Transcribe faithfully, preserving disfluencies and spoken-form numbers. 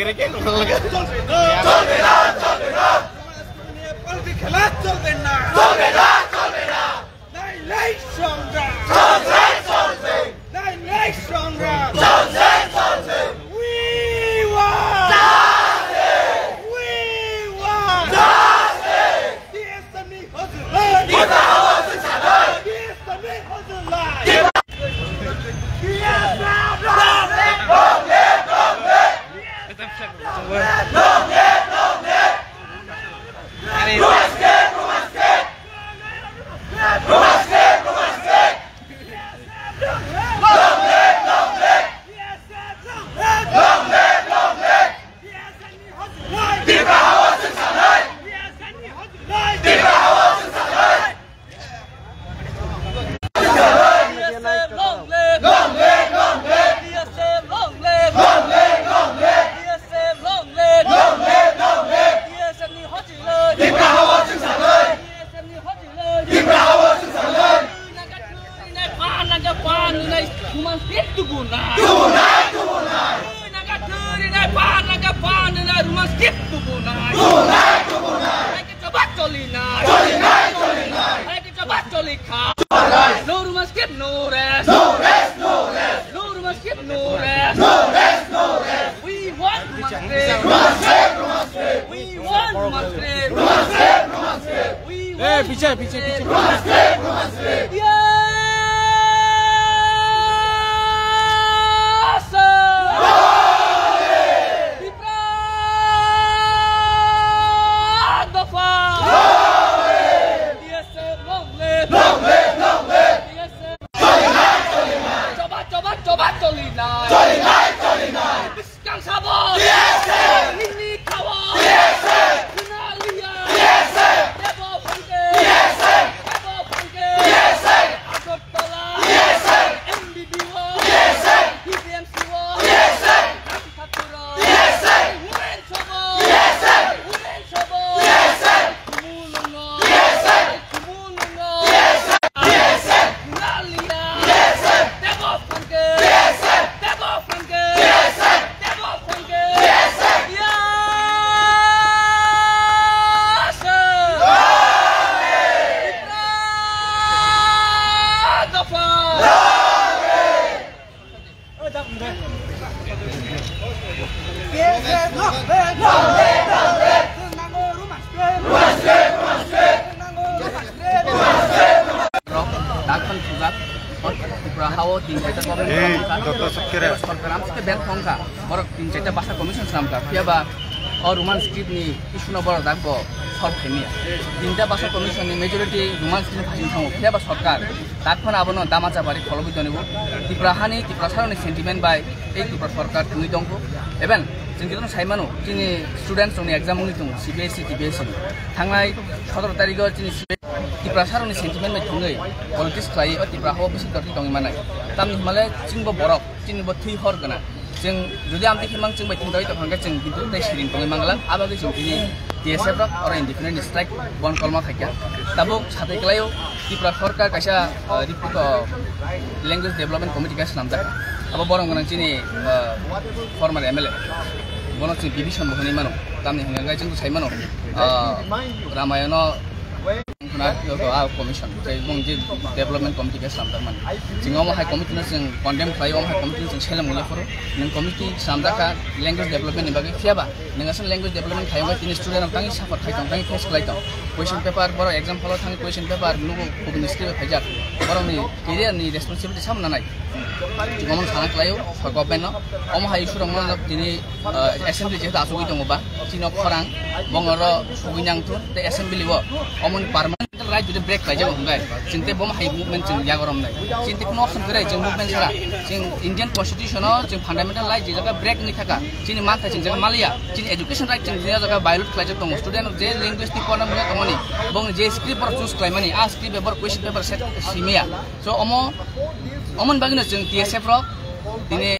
চলবে না, চলবে না। সমাজ নিয়ে পাল্টি খেলা চলবে না। চলবে না, চলবে না। নাইলে সংগ্রাম। চলবে, চলবে। নাইলে সংগ্রাম। চলবে, চলবে। We want justice. We want justice. T S M E hazırlar. T S M E hazırlar. T S M E hazırlar. T S M E hazırlar. Long live, long live, long live. Long live, long live. Long live, long live. Long live, long live. Long live, long live. Long live, long live. T S M long live! Long live, long live! T S M long live! Long live, long live! T S M long live! Long live, long live! T S M ni hojilai! Tipra hawa chwngsalai! T S M ni hojilai! Tipra hawa chwngsalai! Naga thwrwinai phan, naga phan, nai human script tubunai! Tubunai, tubunai! Naga thwrwinai phan, naga phan, nai human script tubunai! Tubunai, tubunai! Choba cholinai. Cholinai, cholinai. Hai ke choba cholikha. Choba right. No Roman script, no rest. No rest, no rest. No Roman script, no rest. No rest, no rest. We want Roman script. Roman script, Roman script. We want Roman script. Roman script, Roman script. We want Roman script. Roman script, Roman script. Yes, sir. Tipra Dopha! T S F long live! Long live, long live! T S F cholinai, cholinai! Choba, choba, choba cholinai! Cholinai, cholinai! Biskang sabo! T S F! Nini kawa! T S F! Khuna liya! T S F! Debo Phangke! T S F! Debo Phangke! T S F! Agartala! T S F! M B B O! T S F! T P M C O! T S F! T S F! T S F! Rok, dakhan thujak, Tripura hao tin chaita government Ei, thangkha. Doctor Sokere. Sorkar amsike bel thangkha. Borok tin chaita basa commission swnamkha. Phiya ba o Roman script ni issue no borok dakbo solve khaimya. Tinta basa commission ni majority Roman script phasing thango. Phiya ba sorkar dakhan abono dama chabari kholobwi tonibo. Tripura hani, Tripura saroni sentiment bai ei Tripura sorkar thwngwi tongkho. Even chwng jotono sai mano, chini students rokni exam wngwi tongo, C B S E, T P S C ni. Thangnai sotoro tarikh o chini Tripura saroni sentiment bai thwngwi politics khlai o Tripura hao bisi torti tongwi manai. Tamni hwnmale chwngbo borok, chini bo thwi hor gwnang. Chwng jodi amtwi khe mang chwng bai thwngwi tongkha khe chwng kintu tei siring tongwi mangla. Abagwi chwng tini T S F rok oro indefinite strike bon kolma khaikha. Tabuk satai kwlaio Tripura sorkar kaisa, ah, report o language development committee kaisa swnamjak. Abo borok gwnang chini, ah, former M L A. Bono chwng division bo hwnwi mano. Tamni hwnka khe chwng sai mano, ah, Ramayana Khuna to a commission, tei bung je development committee khe slamjak mani. Chwng omo hai committee no chwng condemn khlai, omo hai committee no chwng seleng mungya phuru. Nwng committee slamjak kha language development ni bagwi, phiya ba nwng aswk language development khai wngkha, tini student rok tangwi suffer khai tong, tangwi face khlai tong. Question paper, borok exam hall o thangwi question paper nugo, kubuni script bai phaijak. Borok ni career ni responsibility samung nanai. Chwng omo no sana khlai o, government no. Omo hai issue rok no tini ah, assembly jehetu achugwi tongo ba, chini khorang, bongoro sugwi nang thun, tei assembly o, omoni permanent right jodi break khlai jago hwnkhai, chwng tei bomo hai movement chwng yago romnai. Chini tei kuno option kwrwi, chwng movement sara, chwng Indian constitution o, chwng fundamental right je jaga break wngwi thaka, chini manthai chwng jaga maliya, chini education right chwng je jaga violate khlai jak tongo, student je language twi porna muya tongmani, bong je script borok choose khlaimani, a script bai borok question paper set simaya. So omo, omoni bagwino chwng T S F rok tini